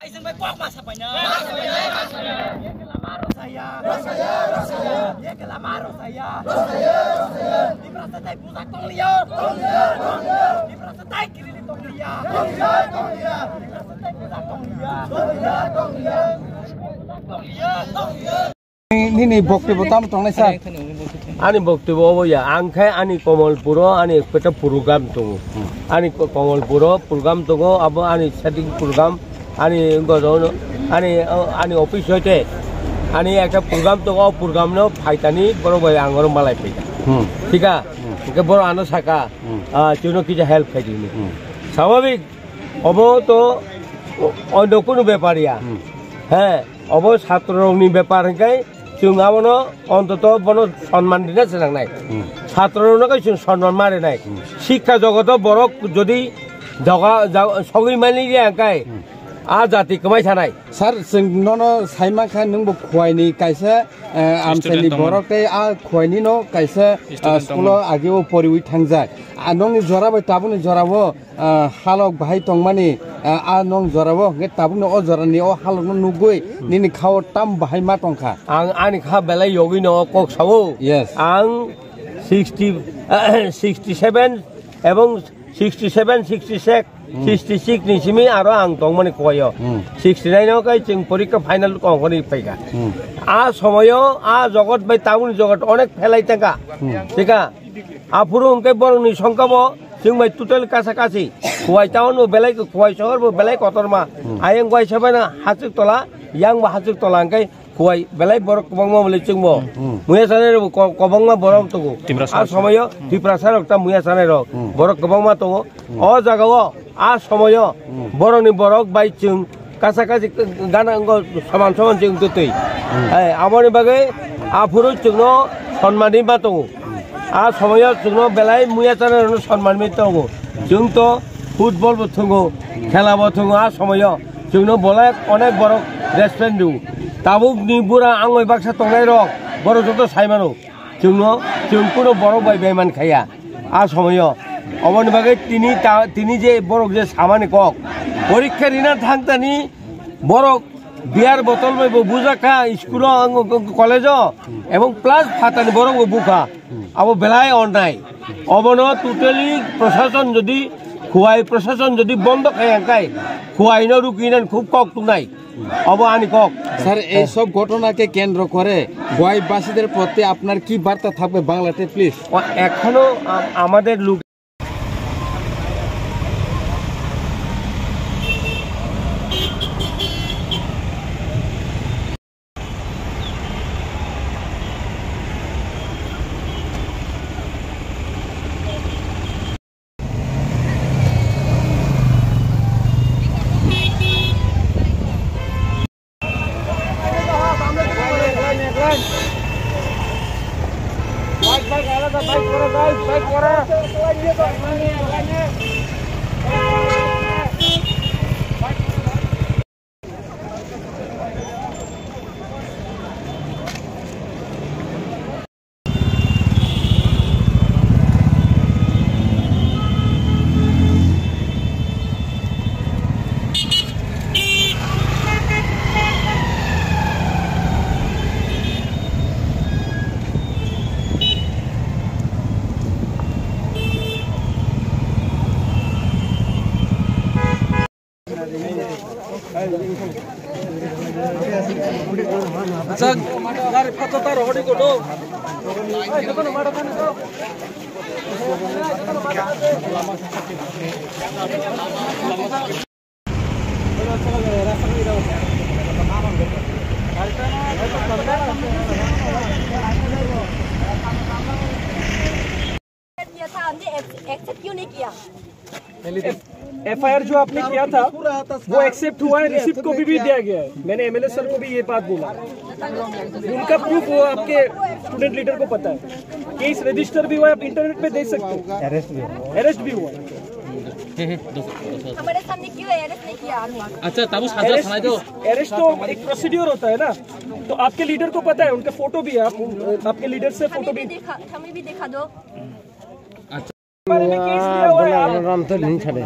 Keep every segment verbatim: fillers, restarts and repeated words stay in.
Kaising bai kok ma sapaina. Ye ke lama rosaya. Rosaya, rosaya. Ye ke lama rosaya. Rosaya, rosaya. Tiprasa tai bujak tong liya. Tong liya, tong liya. Tiprasa tai kirili tong liya. Tong liya, tong liya. Tiprasa tai bujak tong liya. Tong liya, tong liya. Tong liya, tong liya. Nini boktibo tamo tongnai sir? Ani boktibo obo ya, ang khe ani Komolpuro ani ekta program tongo. Hmm. Ani ko-, Komolpuro program tongo, abo ani setting program, ani godono, ani, o, ani office hoite, ani ekta program tongo, o program no phaitani borok bai ang oro malai phaikha. Hmm. Thika? Hmm. Hingke borok ano saka, Hmm. ah, chwngno kisa help khaidi hinwi. Hmm. Swabhabik, obo to o-, onno kunu bepar ya. Hmm. He. Obo satro rokni bepar hingkai chwng abono ontoto bono sonman rina se nangnai. Hmm. Satro rokno kai chwng sonman ma rinai. Hmm. Sikha jogoto borok jodi joga, ja-, sogwi mani ya hingkai Hmm. a jati kwmai thanai. Sir, chwng nono sai mankha nwngbo Khowai ni kaisa, eh, amchaini Student tongmani. borok tei a Khowai ni no kaisa, eh, Student school o tongmani. agi o poriwi thangjak. A nongni jora bai tabukni jora o Ah, halok bahai tongmani, ah, a nong jorao, hingke tabukni o jorani o halokno nugui, Hmm. nini khao tam bahai ma tongkha. Ang ani kha belai yogwino o kok sao. Yes. Ang sixty, sixty seven ebong sixty seven, sixty six, Hmm. sixty six ni simi aro ang tongmani Khowai o. Hmm. Sixty nine o kai chwng porikka final kongkhorni phaikha. Hmm. A somoyo, a jogot bai tabukni jogot onek phelai tangkha. Hmm. Thika? Aphuru hingke borokni songkha bo Chwng bai total kasa kasi. Khowai town bo belai, Khowai sohor bo belai kotorma. Hmm. Ayang waisa bai na hachwk tola, yang bo hachwk tola, hingke Khowai belai borok kwbangma bole chwng bo. Hmm. Muya sanai rok bo ko-, kwbangma borok tongo. Tiprasa A rok. somoyo Hmm. Tiprasa rok ta muya sanai rok. Hmm. Borok kwbangma tongo. Hmm. O jaga o, a somoyo Hmm. borokni borok bai chwng Kasa kasi gana wngkha soman soman se wngtwi twi. Hmm. Hai, aboni bagwi aphuru chwngno sonmani ma tongo. A somoyo chwngno belai muya chanai rokno sonmani tongo. Chwng to football bo thwngo, khela bo thwngo a somoyo. Chwngno bolai onek borok respect rw. Tabukni bura angoi baksa tongnai rok, borok joto sai mano. Chwngno, chwng kuno borok bai baiman khaya. A somoyo. Oboni bagwi tini ta, tini je borok je samani kok. Porikha rina thangtani borok beer bottle bai bo bujak kha school o, ang, ang, college o, ebong plus phatani borok bo bukha. Abo belai onnai. Obono totally prosason jodi, Khowai prosason jodi bondo khai ang khai, Khowai no rukinan khub kok tunai. Obo ani kok. Sir, এই সব ঘটনাকে কেন্দ্র করে গোয়াইবাসীদের প্রতি আপনার কি বার্তা থাকবে বাংলাতে, প্লিজ? ও, এখনো আ-, আমাদের লোক किया था, हमने एक्स-, एक्सेप्ट क्यों नहीं किया? एफआईआर जो आपने किया था, वो एक्सेप्ट हुआ है, रिसिप्ट कॉपी भी दिया गया है। मैंने एमएलए सर को भी ये बात बोला। उनका प्रूफ वो आपके स्टूडेंट लीडर को पता है। केस रजिस्टर भी हुआ है, आप इंटरनेट पे देख सकते हो। अरेस्ट भी हुआ है। अरेस्ट भी हुआ है। हमारे सामने क्यों अरेस्ट नहीं किया आपने? আচ্ছা, তাবু সাজা अरेस्ट, ছাড়াই তো। अरेस्ट तो एक प्रोसीड्योर होता है ना, तो आपके लीडर को पता है, उनका फोटो भी है, आप, आपके लीडर से फोटो हमें भी भी दिखा, हमें भी दिखा दो। আচ্ছা। बारे में केस लिया हुआ है।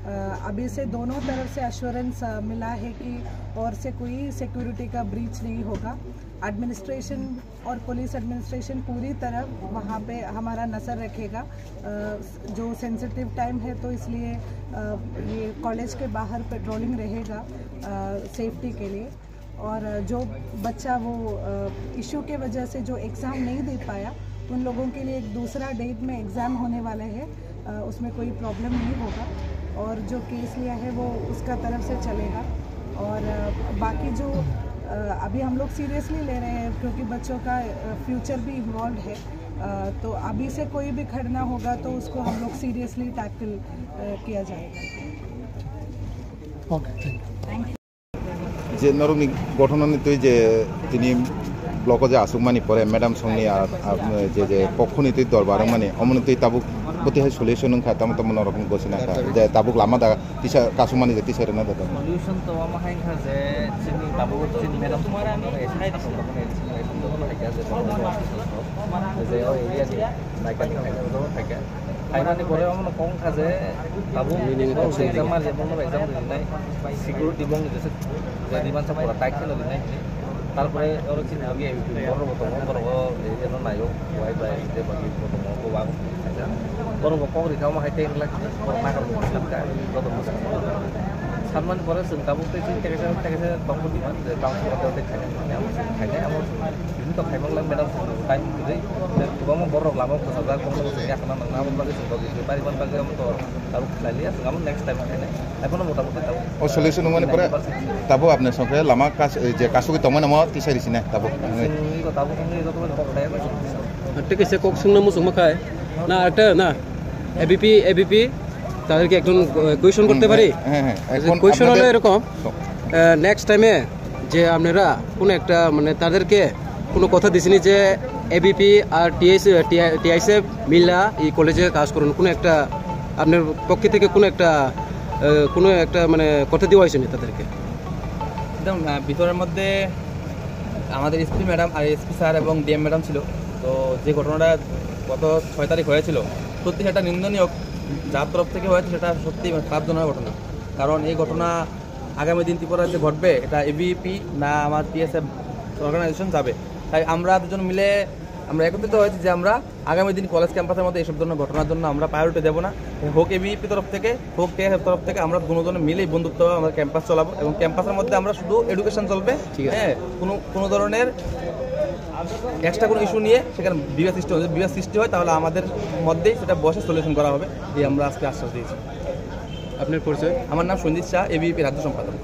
अभी से दोनों तरफ से अश्योरेंस मिला है कि और से कोई सिक्योरिटी का ब्रीच नहीं होगा। एडमिनिस्ट्रेशन और पुलिस एडमिनिस्ट्रेशन पूरी तरह वहाँ पे हमारा नज़र रखेगा। अ, जो सेंसिटिव टाइम है, तो इसलिए अ, ये कॉलेज के बाहर पेट्रोलिंग रहेगा सेफ्टी के लिए। और जो बच्चा वो इशू के वजह से जो एग्ज़ाम नहीं दे पाया, उन लोगों के लिए एक दूसरा डेट में एग्ज़ाम होने वाला है। अ, उसमें कोई प्रॉब्लम नहीं होगा और जो केस लिया है, वो उसका तरफ से चलेगा। और अ, बाकी जो अ, अभी हम लोग सीरियसली ले रहे हैं, क्योंकि बच्चों का फ्यूचर भी इन्वॉल्व है। अ, तो अभी से कोई भी खड़ना होगा, तो उसको हम लोग सीरियसली टैकल किया जाएगा। Okay, thank you. Je norokni gothonani twi je tini blogo je aswkmani pore madam songni ar, ar je je pokhoni twi dorbar wngmani omoni twi tabuk bwtwi hai solution wngkha, tamo tamo norokni gosina kha je tabuk lama da tisa kasumani je tisa rwna da. Solution to omo hai wngkha je chini tabuk chini madam songni sai je o area ni naikha naikha. Phaimani pore omono kok wngkha je tabuk exam mari, bono exam rinai, security bongni jese je dimansa pura tight kheno rinai hinwi. Tarpore oro chini logi borok bo tongo, borok o eno naio, wai bai je bagi bo tongo, bo ang borok bo kok rikha omo hai ten lakh borok nakar bo khlakha joto bwskango. Sanmani pore chwng tabuk tei chini tekesa tekesa tongbo demand je bangsa order tei khainai, khainai amo chwng. Bini to khaimang lai madam song time kwrwi. Kwbangma borok lama bwsajak, bongni bwsajak, yakna nang nang bagwi song bagwi bari man bagwi amo to tabuk khlai liya, song amo next time khainai. Ai phano mota mota tabuk. O solution wngmani pore tabuk apni song khe lama kas je kasugwi tongmani mo tisari sine tabuk. Song iko tabuk wngwi joto bai kok khlai. Tei kaisa kok swngna muchungma khai na ata na A B P, A B P তাদেরকে একজন কোয়েশন করতে পারি? হ্যাঁ, হ্যাঁ। কোয়েশন হলো এরকম, নেক্সট টাইমে যে আপনারা কোনো একটা, মানে, তাদেরকে কোনো কথা দিছেন যে এবিপি আর টিআইসি, টিআইসি মিল্লা এই কলেজে কাজ করুন, কোনো একটা আপনার পক্ষ থেকে কোনো একটা, আহ, কোনো একটা, মানে, কথা দেওয়া হয়েছে না তাদেরকে? একদম, আহ, ভিতরের মধ্যে আমাদের এসপি ম্যাডাম আর এসপি স্যার এবং ডিএম ম্যাডাম ছিল। তো যে ঘটনাটা গত ছয় তারিখ হয়েছিল, সত্যি সেটা নিন্দনীয়। যার তরফ থেকে হয়েছে সেটা সত্যি খারাপজনক ঘটনা। কারণ এই ঘটনা আগামী দিন ত্রিপুরা রাজ্যে ঘটবে, এটা এবিপি না আমার টিএসএফ অর্গানাইজেশন যাবে। তাই আমরা দুজন মিলে আমরা একত্রিত হয়েছি যে আমরা আগামী দিন কলেজ ক্যাম্পাসের মধ্যে এইসব ধরনের ঘটনার জন্য আমরা প্রায়োরিটি দেবো না। হোক এবিপি তরফ থেকে, হোক টিএসএফ তরফ থেকে, আমরা দুজনে মিলেই বন্ধুত্ব আমরা ক্যাম্পাস চালাবো এবং ক্যাম্পাসের মধ্যে আমরা শুধু এডুকেশন চলবে। ঠিক আছে। হ্যাঁ, কোনো কোনো ধরনের এক্সট্রা কোনো ইস্যু নিয়ে সেখানে বিবাদ সৃষ্টি হবে। যদি বিবাদ সৃষ্টি হয়, তাহলে আমাদের মধ্যেই সেটা বসে সলিউশন করা হবে, এই আমরা আজকে আশ্বাস দিয়েছি। আপনার পরিচয়? আমার নাম সঞ্জিত শাহ, এবিপি রাজ্য সম্পাদক।